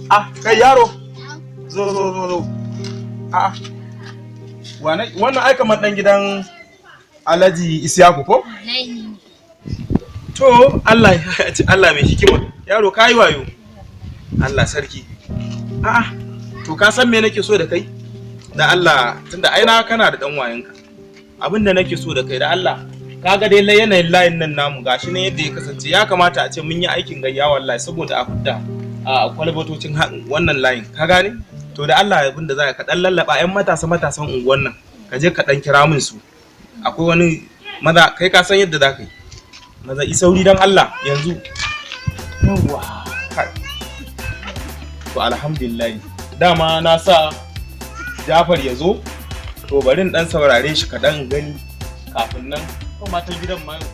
Ah, kai yaro. Zo, zo, zo, zo. Ah. Wannan ai kamar dan gidan Alhaji Isiyaku ko? To, Allah ya ce, Allah mai hikima. Yaro, kai wayo. Allah sarki. A'a, to ka san me nake so da kai? Da Allah, tunda ai na kana da dan wayanka. Abin da nake so da kai, da Allah, kaga dai yanayin layin nan namu gashi ne yadda ya kasance, ya kamata a ce mun yi aikin gayya wallahi, saboda a fidda a kwalbatocin wannan layin, ka gane? To, da Allah, abin da za ka dan lallaba yan matasa, matasan unguwan nan, ka je ka dan kira min su. Akwai wani maza, kai ka san yadda za ka yi. Maza, i sauri dan Allah yanzu. Yawwa. Kai. To, alhamdulillah. Dama na sa Jafar ya zo, to bari in dan saurare shi kaɗan in gani kafin nan. Ko matan gidan ma yau.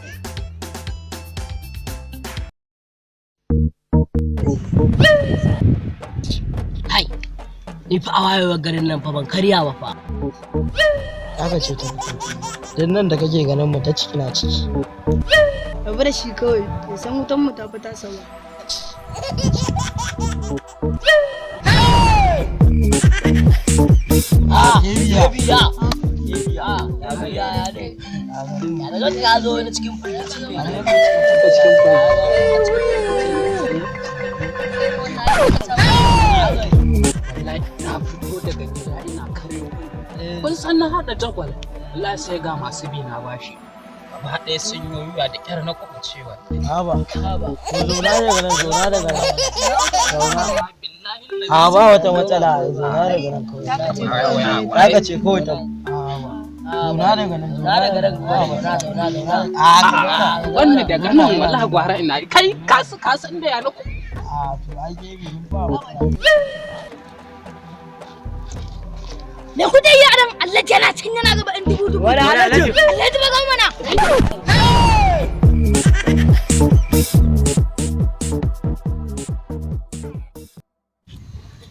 Hai, ni fa a wayewar garin nan fa ban karya ba fa. Haka ce ta fito. Don nan da kake ganin mu ta ciki na ciki. Rabu da shi kawai, ya san wutan mu ta fi tasa ba. Ah, ya biya. Ya biya ya ne. Ya da ka zo wani cikin firgici ne. Ta cikin firgici. Wallahi na fito daga gida ina karyo. Kun san na haɗa jagwal. Wallahi sai ga masu bi na bashi. Gaba ɗaya sun yi wuya, da ƙyar na kuɓuce wallahi. Haba. To, zauna daga nan, zauna daga nan. Zauna. Billahi. A ba wata matsala, zauna daga nan kawai. Haka ce kawai ta. Haba. Zauna daga nan, zauna daga nan. Ba matsala. Zauna, zauna. A ka zauna. Wannan daga nan wallahi gwara ina kai kasu kasu inda ya na ku. A to ai gebi ba matsala. Me kuke yi a nan? Allah yana cikin yana gaba ɗan dubu dubu. Wani Alhaji? Alhaji ba mana.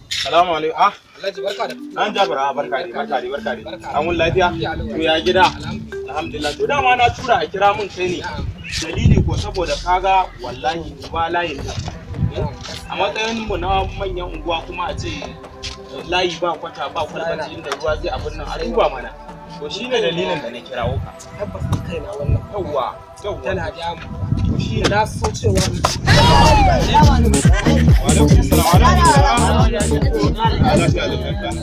Salamu alaikum. Ah, Alhaji, barka da an Jafar, ah, barka dai, barka dai, barka dai. An wuni lafiya? To, ya gida? Alhamdulillah. To, dama na tura a kira mun kai ne. Dalili ko saboda kaga wallahi ba layin nan. A matsayin mu na manyan unguwa kuma a ce layi ba kwata, ba kwalbati inda ruwa zai abin nan, a duba mana. To, shine dalilin da na kirawo ka. Tabbas ni kaina wannan Yawwa, yawwa. tana damu. To, shine. Na so cewa Wa alaikum salam. Wa alaikum salam. Ah, lafiya, lafiya.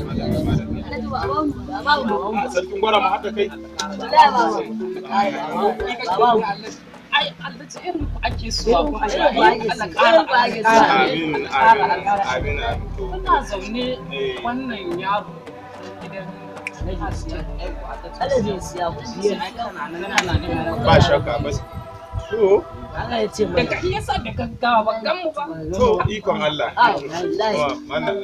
Alhaji ba ba mu ba ba mu. Ah, sarkin gwara ma haka kai. Ai Alhaji, irin ku ake so a Allah ƙara. Amin, amin, amin, amin. To, Muna zaune eh. wannan yaro gidan Alhaji siya ku. Ba shakka ba. To, Haka ya ce mana. Daga yasa da gaggawa ba gan mu ba. To, ikon Allah. Ah, wallahi. Wannan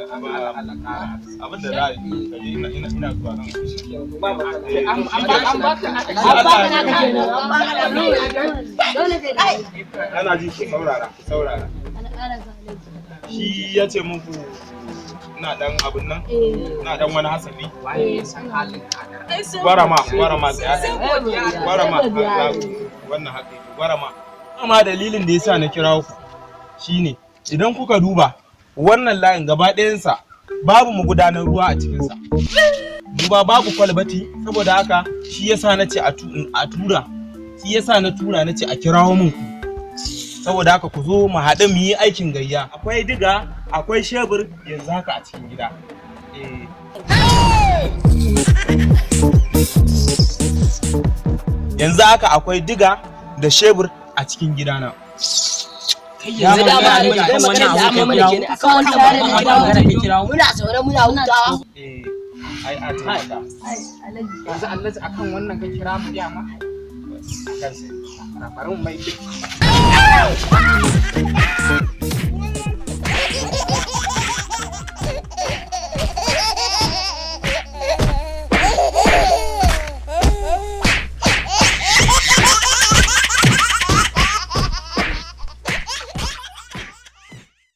abin da za a yi, ka je ina zuwa nan. An ba ka naka. An baka naka kenan, an baka naka. Dole kai dai. Ana ji, ku saurara, ku saurara. Ana ƙara sa Alhaji. Shi ya ce muku ina dan abin nan, ina dan wani hasafi. Waye ya san halin ka? Ai sai Gwara ma, gwara ma tsaya. sai godiya. Gwara ma, wannan haka yake, gwara ma. Amma dalilin da yasa na kira ku shine idan kuka duba wannan layin gaba ɗayansa babu magudanar ruwa a cikinsa. Duba, babu kwalbati, saboda haka shi yasa na ce a tura, shi yasa na tura na ce a kirawo min ku. Saboda haka ku zo mu haɗu mu yi aikin gayya. Akwai diga, akwai shebur yanzu haka a cikin gida. Eh. Yanzu haka akwai diga da shebur a cikin gidana. Yanzu dama Alhaji kai magana da aka mana kenan akan wannan magana da kira. Muna zaune muna hutawa. Eh, ai a taimaka. Yanzu Alhaji, akan wannan ka kira mu dama? Akan sai. Bari mu mai.